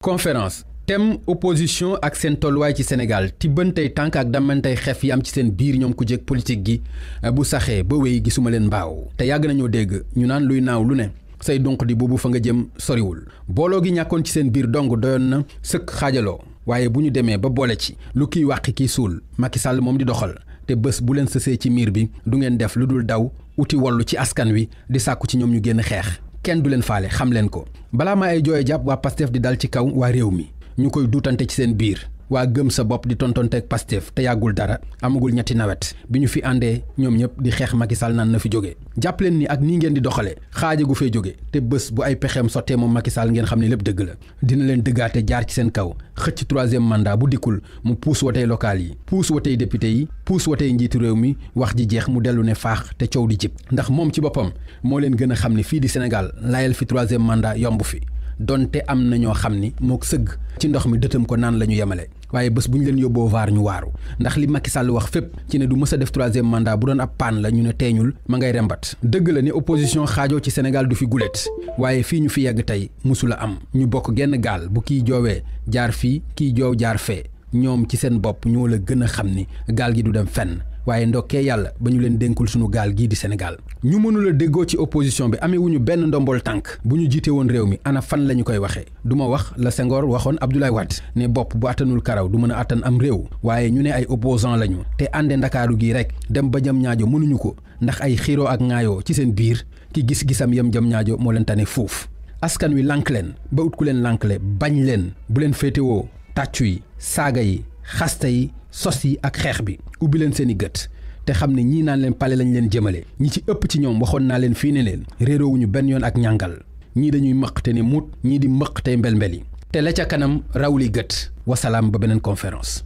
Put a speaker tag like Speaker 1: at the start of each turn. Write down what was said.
Speaker 1: conférence thème opposition ak seen tolluwaay ci Sénégal tibbantey tànk ak damantey xef yi am ci seen biir ñoom ku jég politique gi bu saxee ba wéy gisuma leen mbaaw te yàgg nañoo dégg ñu naan luy naaw lu ne say donc di boobu fa nga jëm soriwul booloo gi ñàkkoon ci seen biir dong doyoon na sëkk xaajaloo waaye bu ñu demee ba boole ci lu kiy wàqi kiy suul Macky Sall moom di doxal te bés bu leen sësee ci miir bi du ngeen def lu dul daw uti wollu ci askan wi di sàkku ci ñoom ñu génn xeex kenn du leen faale xam leen ko balaa ma ay jooye jàpp waa Pastef di dal ci kaw waa réew mi ñu koy duutante ci seen biir waa gëm sa bopp di tontonteeg Pastef te yàggul dara amagul ñetti nawet bi ñu fi àndee ñoom ñëpp di xeex Macky Sall naan na fi jóge jàpp leen ni ak nii ngeen di doxale xaaja gu fay jóge te bés bu ay pexeem sottee moom Macky Sall ngeen xam ne lépp dëgg la dina leen dëggaate jaar ci seen kaw xëcc troisième mandat bu dikkul mu puus watey local yi puus watey député yi puus watey njiitu réew mi wax ji jeex mu dellu ne faax te coow di jib ndax moom ci boppam moo leen gën a xam ne fii di Sénégal layal fi troisième mandat yomb fi donte am na ñoo xam ni mook sëgg ci ndox mi dëtam ko naan la ñu yemale waaye bés bu ñu leen yóbboo vaar ñu waaru ndax li Macky Sall wax fépp ci ne du mës a def troisième mandat bu doon ab paan la ñu ne teeñul ma ngay rembat dëgg la ne opposition xaajoo ci Sénégal du fi guléet waaye fii ñu fi yegg tey musula am ñu bokk genn gaal bu kiy joowee jaar fii kiy joow jaar fee ñoom ci seen bopp ñoo la gën a xam ni gaal gi du dem fenn waaye ndokkee yàlla ba ñu leen dénkul sunu gaal gii di Sénégal ñu mënula déggoo ci opposition bi amee wuñu benn ndombol tànk bu ñu jiite woon réew mi ana fan la ñu koy waxee du ma wax la Senghor waxoon Abdoulaye Wade ne bopp bu attanul karaw du mën a attan am réew waaye ñu ne ay opposant lañu te ànde ndakaaru gii rek dem ba jam ñaajo mënuñu ko ndax ay xiiroo ak ŋaayoo ci seen biir ki gis-gisam yam jam ñaajo moo leen tane fuuf askan wi lànk leen ba ut ku leen lànkle bañ leen bu leen féetewoo tàccu yi saaga yi xaste yi sos yi ak xeex bi ubbi leen seen i gët te xam ne ñii naan leen pale lañ leen jëmale ñi ci ëpp ci ñoom waxoon naa leen fii ne leen réeroowuñu benn yoon ak ñàngal ñii dañuy mëq te ne mut ñii di mëq tey mbel-mbel yi te la ca kanam raw li gët wasalaam ba beneen conférence